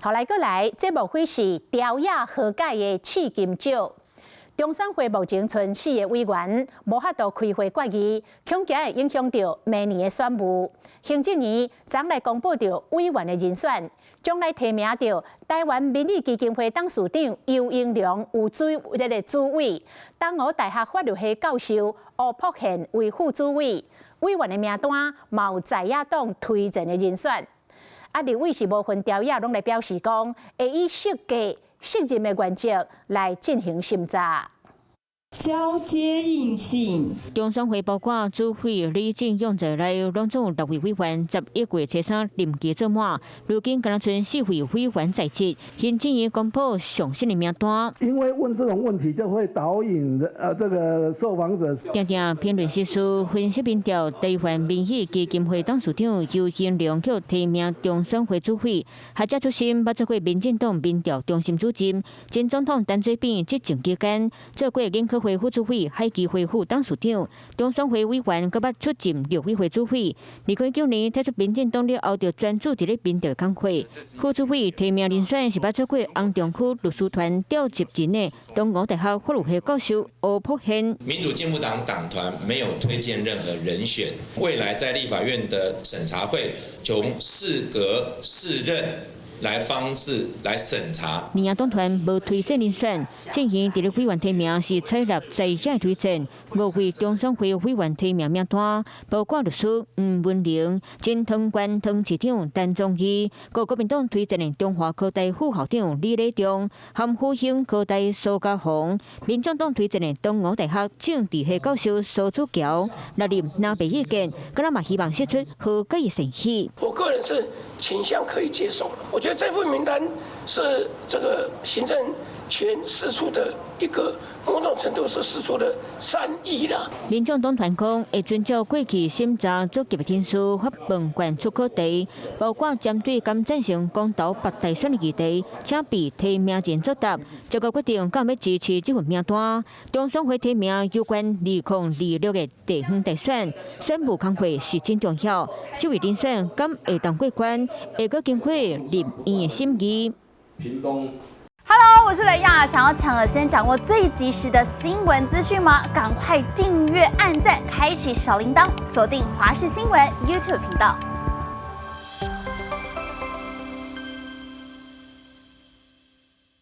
好來閣來，這莫非是朝野和解的試金石？中選會目前賰四个委員無法度開會決議，恐驚會影響著明年的選務。行政院昨來公布著委員的人選，將來提名著台灣民意基金會董事長游盈隆為主這个主委，東吳大學法律系教授吳璞憲為副主委。委員的名單嘛有在野黨推薦的人選。啊，立委是無分朝野，攏來表示講會以適格適任的原則來進行審查。交接印信。中選會包括主委李進勇在內，攏總六位委員，11月初3任期屆滿，如今敢若賰四位委員在職。行政院公布上新的名單。因為問這種問題，就會導引這個受訪者。定定評論時事分析民調，台灣民意基金會董事長游盈隆予提名中選會主委，學者出身，捌做過民進黨民調中心主任，前總統陳水扁執政期間做過研考會副主委、海基會副董事長、中選會委員，閣捌出任陸委會主委。2019年退出民進黨了後，就專注佇咧民調工作。副主委提名人選是捌做過紅中區律師團召集人的東吳大學法律系教授吳璞憲。民主進步黨黨團沒有推薦任何人選，未來在立法院的審查會，從適格適任來方式來審查。在野黨團無推薦人選，政院佇咧委員提名是採納在野推薦，五位中選會委員提名名單，包括律師吳文玲、前湯縣湯市長陳宗義、國民黨推薦的中華科大副校長李禮忠、含復興科大蘇家宏，民眾黨推薦的東吳大學政治系教授蘇祖橋，納入藍白意見，閣嘛希望釋出和解的善意。我個人是傾向可以接受的，我覺得這份名單是這個行政權釋出的一個某種程度是釋出的善意啦。民眾黨團講會遵照過去審查逐級的程序發問權出考題，包括針對敢贊成公投罷大選的議題，請被提名人作答。這個決定敢欲支持這份名單。中選會提名有關2026的地方大選選務工作是真重要。這位人選敢會當過關，會閣經過立院的審議。屏東。 Hello，我是雷亞，想要搶先掌握最及時的新聞資訊嗎？趕快訂閱、按讚、開啟小鈴鐺，鎖定華視新聞 YouTube 頻道。